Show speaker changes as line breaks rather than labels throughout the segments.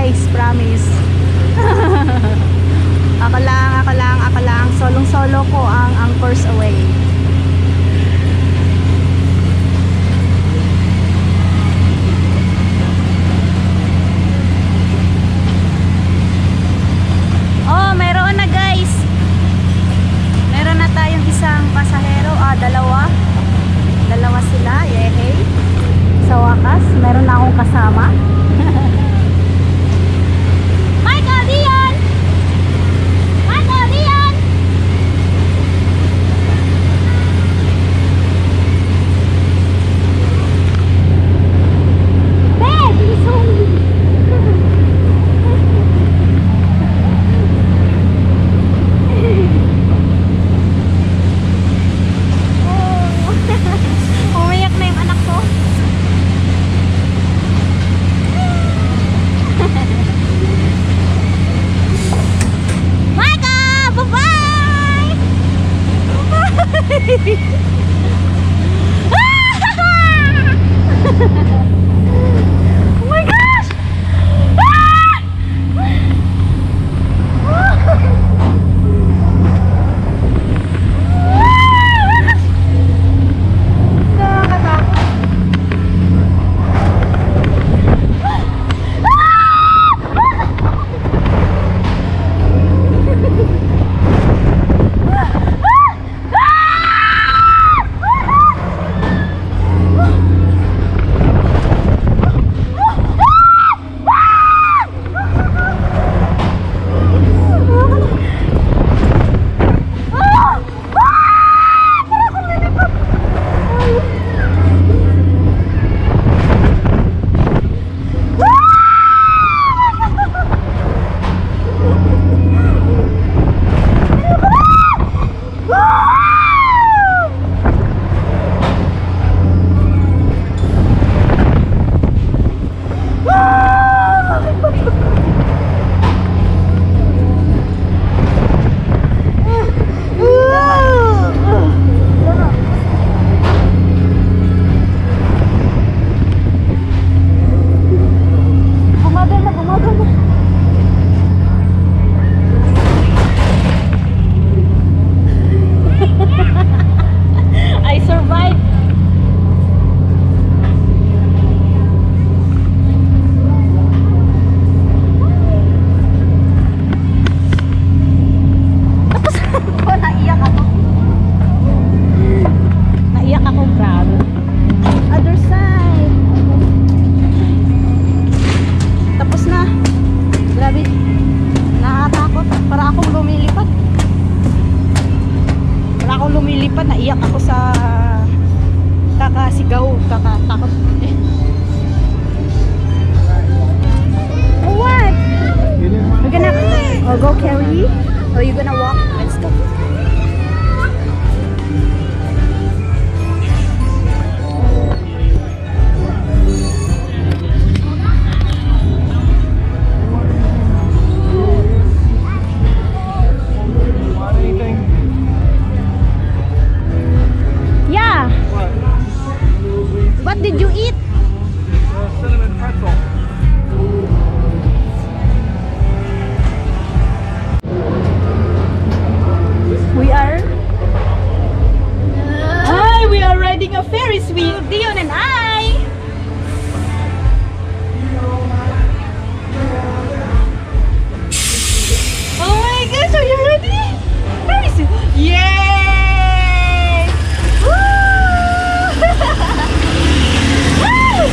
guys, promise. Ako lang, ako lang, ako lang. Solong solo ko ang Anchors Away. Oh, meron na, guys. Meron na tayong isang pasahero. Ah, dalawa. Dalawa sila. Yehey. Sa wakas, meron na akong kasama. Michael, Dion! Michael, Dion! Ben, he's home. Oh. Umiyak na yung anak ko. Micah! Bye-bye! Bye-bye! Oh my gosh! Ah! Ah! Nakakatakot. Para akong lilipad. Ay. Ah! Ah! Bumagal na, bumagal na. I survived. Tapos ako, naiyak ako. Naiyak ako, grabe. Other side. Okay. Tapos na. Grabe. Nakakatakot. Para akong lumilipad. Para akong lumilipad. Naiyak ako sa kakasigaw, kakatakot. Eh. Oh, what? We're gonna, oh, go carry? Or you gonna walk? Let's go.
Want anything?
Yeah.
What?
What did you eat?
Cinnamon pretzel.
We are. Hi, we are riding a Ferris wheel, Dion and I. Oh my gosh, are you ready? Ferris wheel. Yay! Woo! Woo!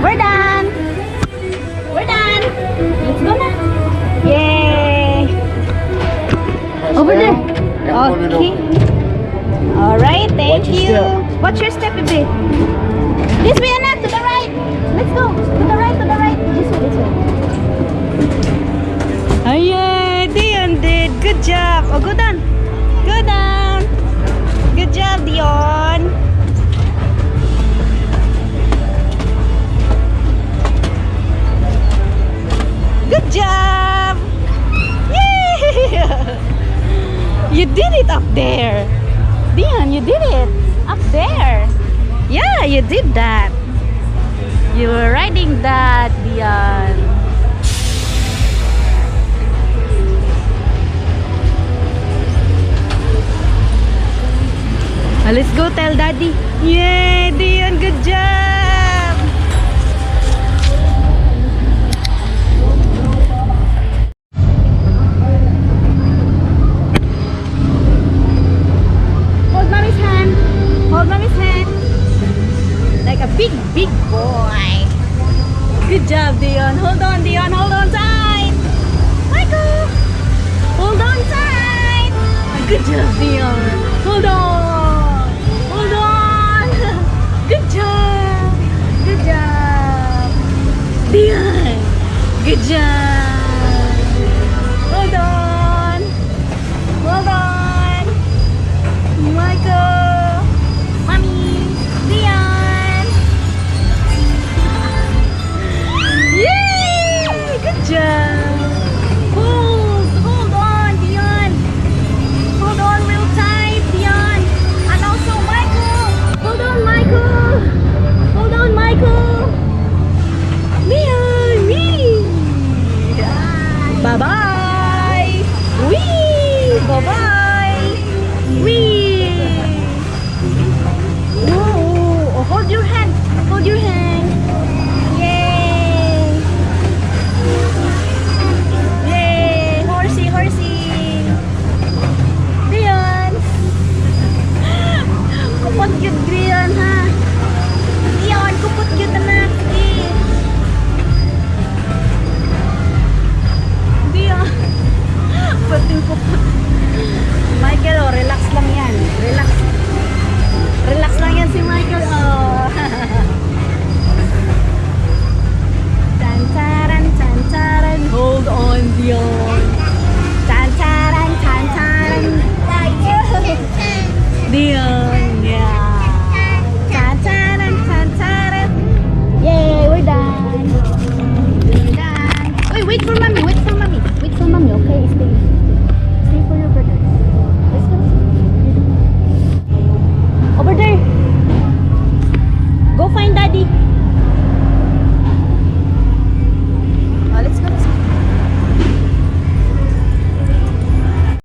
We're done! We're done! Let's go na! Yay! Over there! Okay. Alright, thank
Watch your
you.
Step.
Watch your step, baby. This way, anak, to the right. Let's go. To the right, to the right. This way, this way. Ayan, Dion did. Good job. Oh, go down. Go down. Good job, Dion. Good job. Yay! You did it up there. Dion, you did it. Up there. Yeah, you did that. You were riding that, Dion. Ah, let's go tell Daddy. Yay, Dion, good job! Hold Mommy's hand. Hold Mommy's hand. Like a big, big boy. Good job, Dion. Hold on, Dion. Hold on tight. Michael. Hold on tight. Good job, Dion. Hold on. Hold on. Good job. Good job. Dion. Good job. Hold on. Hold on. Michael. Mommy. Dion. Yay! Good job. Hold. Hold on, Dion. Hold on real tight, Dion. And also Michael. Hold on, Michael. Hold on, Michael. Dion, me. Bye-bye. Wee! Bye-bye. Wee! Ooh, oh, hold your hand. Hold your hand. Yay! Yay! Horsey, horsey. Dion. Kupot gyud, Dion, ha? Dion, kupot gyud, anak. Sige. Dion. Pating kupot. Michael, oh, relax lang yan. Relax. Relax lang yan si Michael, oh. Tan taran tan taran. Hold on, Dion. Tan taran tan taran. Dion.